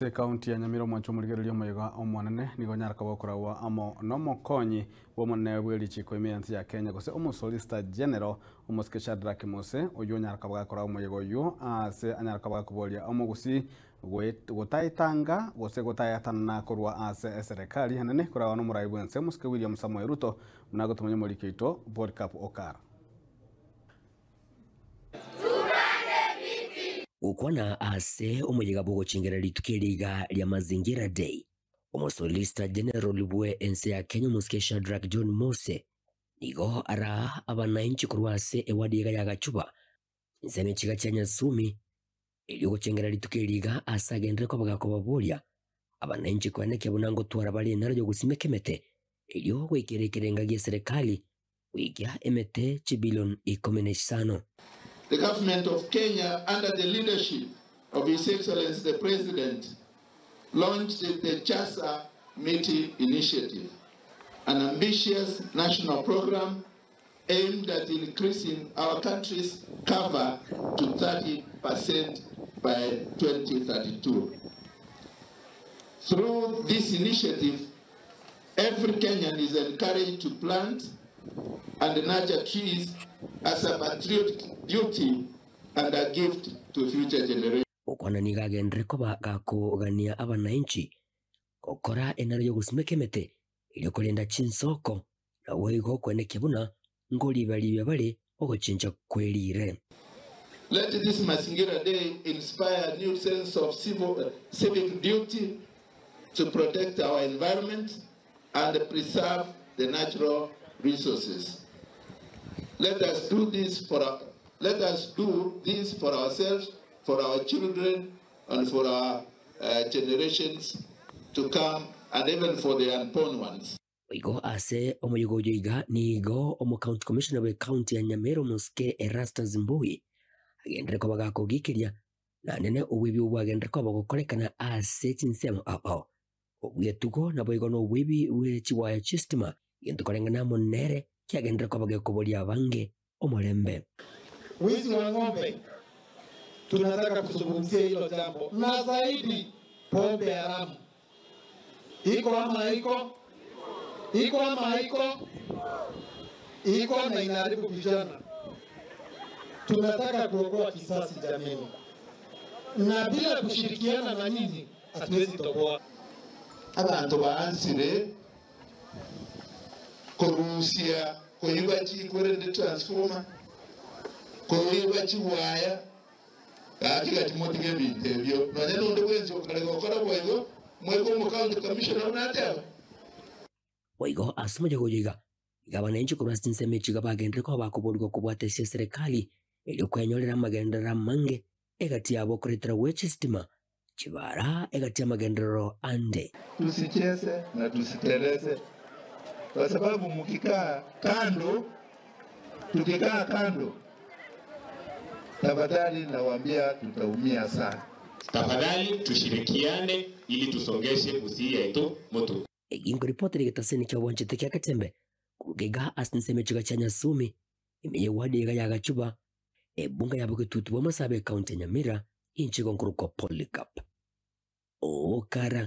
Ase ekaunti ya Nyamira omwancho omorigereria omoyega omonene nigo onyare koba okoragwa amo nomokonyi bw'omonene bw'erichiko ime y'ense ya Kenya gose Omosolicitor General omosike Shadrack Mose oyio onyare koba gakoraa omoyega oyio ase anyare koba gakoboria omogusii gotaetanga gose gotaeatanana korwa ase eserekari enene koragwa nomorai bw'ense omosike William Samoei Ruto buna agotomanya omoriki oito Polycarp Okara. Gokwana ase omoyega bw'ogochengera rituko eri iga ria Mazingira Day, Omosolicitor General bwe ense ya Kenya omosike Shadrack John Mose nigo araa abanainchi korwa ase ewadi iga ya Gachuba, ensemo echiga chia Nyasumi, erio gochengera rituko eri iga ase agenderere koba gakobaboria abanainchi koenekia buna ngotwara bare enaro y'ogosimeka emete erio goikera ekerenga gi'eserekari Goikia emete chibilion 15. The government of Kenya under the leadership of His Excellency the President launched the Chasa Miti Initiative, an ambitious national program aimed at increasing our country's cover to 30% by 2032. Through this initiative, Every Kenyan is encouraged to plant and nurture trees as a patriotic duty and a gift to future generations. Gokwana nigo agenderere koba gakogania abanainchi gokora enaro y'ogosimeka emete, erio korenda chinsoko, naboigo kwenekia buna nkoriba-ribia bare ogochincha kwe riire. Let this Mazingira Day inspire a new sense of civil, civic duty to protect our environment and preserve the natural resources. Let us do this for, our, let us do this for ourselves, for our children, and for our uh, generations to come, and even for the unborn ones. Boigo ase omoyega oyio iga nigo omocounty commissioner bw'ecounty ya Nyamira omosike Erastus Mbui agenderere koba gakogikiria na nene oboibi obwo bwagenderere koba gokorekana ase chinsemo ao ao obw'etugo naboigo na oboibi bwe chiwaya chi'esitima gento koreng'ana amo nere kiagenderere koba gekoboria abange omorembe. Wizi wa ng'ombe tunataka kuzungumzia hilo jambo, na zaidi pombe haramu iko ama haiko? Iko ama haiko? Iko na inaharibu vijana. Tunataka kuokoa kisasi jameni, na bila kushirikiana na nyinyi hatuwezi toboa. Abanto baansire korusia koiba chinkwerende transformer, koiba chiwaya, gaki gati motige ebinto ebio. Nonya nonde bwensi okare gokora boigo, mweke omocounty commissioner buna ateba. Boigo ase omochie oyo iga, iga abananchi korwa ase chinsemo echi iga bagenderere koba bakoborigwa kobwata ase eserekari erio kwenyorera amagenderero amange egati yabo okoretera gwe chistima, chibara egati y'amagenderero ande. Tusicheze na tusiteleze, kwa sababu mkikaa kando, tukikaa kando, tafadhali nawaambia tutaumia sana. Tafadhali tushirikiane ili tusongeshe Gusii yetu mutu. Eginko ripoti rigetaseni kia obwanchete kia Katembe koruga iga ase ensemo echiga chia Nyasumi ime y'ewadi iga ya Gachuba ebunga ya Bogetutu bw'Amasaaba ecounty ya Nyamira inche igo nkorokwa Polycarp Okara.